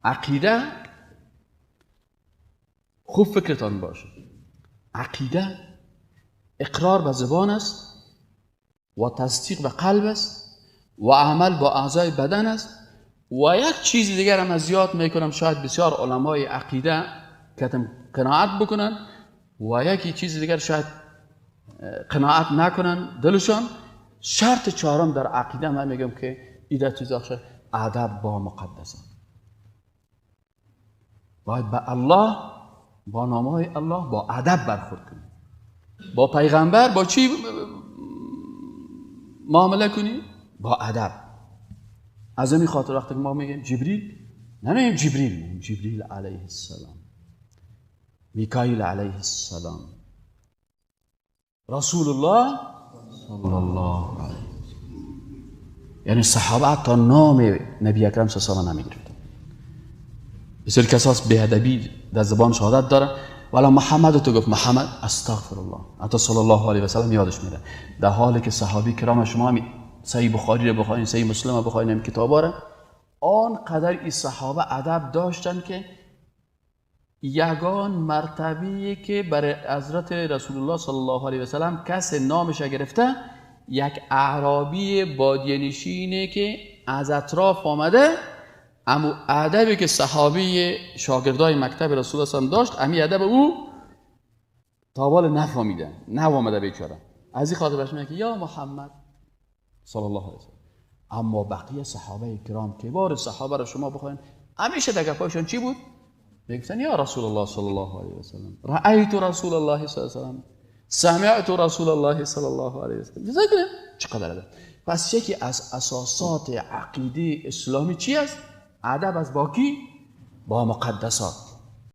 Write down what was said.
عقیده خوب فکرتان باشه، عقیده اقرار به زبان است و تصدیق به قلب است و عمل با اعضای بدن است. و یک چیز دیگر هم از زیاد میکنم، شاید بسیار علمای عقیده کتم قناعت بکنن و یکی چیز دیگر شاید قناعت نکنن دلشان. شرط چهارم در عقیده من میگم که ایده چیز آخر، ادب با مقدسات. باید به الله، با نامهای الله، با ادب برخورد کنی. با پیغمبر با چی معامله کنی؟ با ادب. از همین خاطر وقتی ما میگیم جبریل، نمیگیم جبریل، میگیم جبریل علیه السلام، میکائیل علیه السلام، رسول الله صلی الله علیه وسلم. یعنی صحابه حتی نام نبی اکرم صلی الله علیه و نمیگرفتن. بسیار کساس بی‌ادبی در زبان شهادت داره، ولی محمد تو گفت محمد، استغفر الله، حتی صلی الله علیه و سلم یادش میره. در حالی که صحابی کرام شما هم صحیح بخاری رو بخواین، صحیح مسلم رو بخواین، این کتابا رو، آنقدر این صحابه ادب داشتن که یگان مرتبه‌ای که برای حضرت رسول الله صلی الله علیه و سلم کس نامش گرفته، یک اعرابی بادیه نشینه که از اطراف آمده، اما ادبی که صحابی شاگردای مکتب رسول الله صلی الله علیه و داشت، امی ادب او تا حال نفهمیده، نه آمده بیچاره. از این خاطر بهش میگه که یا محمد صلی الله علیه و سلم. اما بقیه صحابه کرام، کبار صحابه رو شما بخواین، همیشه در گپایشون چی بود؟ میگفتن یا رسول الله صلی الله علیه و سلم، رأیت رسول الله صلی الله علیه و سلم، سمعت رسول الله صلی الله علیه و سلم. کنید چقدر ادب. پس یکی از اساسات عقیده اسلامی چی است؟ ادب از با کی؟ با مقدسات.